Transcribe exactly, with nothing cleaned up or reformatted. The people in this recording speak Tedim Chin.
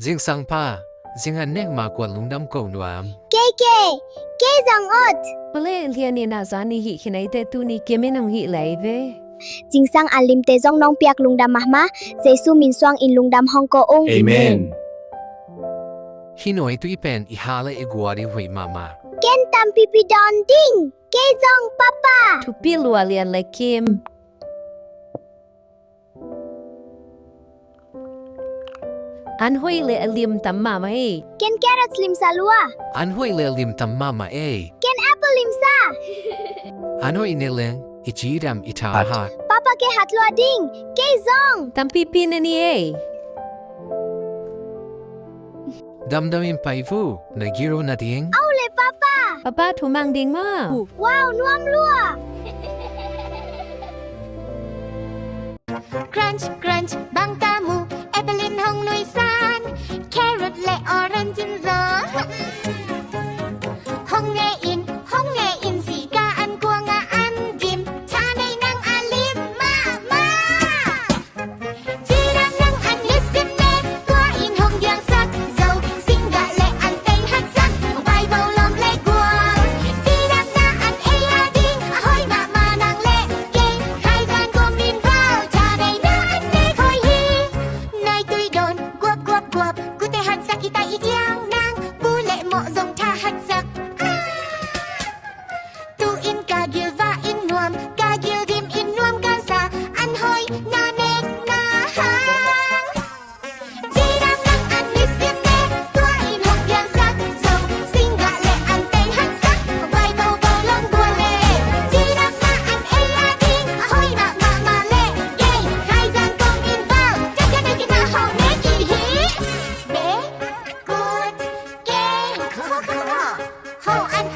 Zingsang pa, zing an nek ma kua lungdam ko nuam. Kei, kei, kei zong ut. Pale lian in a zan i hih khin ei te tuni kim in hong hih lei ve. Zingsang a limte zong nong piak lungdam mahmah, Jesu min suangin lungdam hong ko ung. Amen. Hih nuaitui pen i ha le i guat i hoih mahmah. Ken tampipi dawn ding, kei zong papa. Thupi lua lian le kim. An hoih le a lim tam mahmah ei. Ken carrot limsa lua. An hoih le a lim tam mahmah ei. Ken apple limsa. An hoih ne leng i cidam i thahat. Papa kei hat lua ding, kei zong. Tampipi na ni ei. Damdam in pai vo, na giro na ding. Au le papa. Papa thumang ding maw. Wow, nuam lua. Crunch, crunch, bang ka mu, apple in hong nuisan, carrot le orange in zaw. Hong ne in, hong ne in, si ka an kuang a an dim, tha nei nang a lim mahmah. Cidam nang an nisim ne, tua in hong diangsak zo, singgah le an tei hatsak, Bible lom le gual. Cidam na an ei a ding, a hoih mahmah nang le kei, haizan kong min vau, tha nei na an nek hoih hi. Nai tui dawn, guap, guap, guap, kute hatsak i tai i diang nang, bu le moh zong tha hatsak. Ah! Tu in ka gil va in nuam, ka gil dim in nuam ka sa, an hoih na nek na hang. Cidam nang an nisim ne, tua in hong diangsak zo, singgah le an tei hatsak, Bible vo lom gual le. Cidam na an ei a ding, a hoih mahmah le kei, haizan kong min vau, cia cia nei kina hong nek i hi. Be, kut, keng, ko, ko, ko, ko. Ho an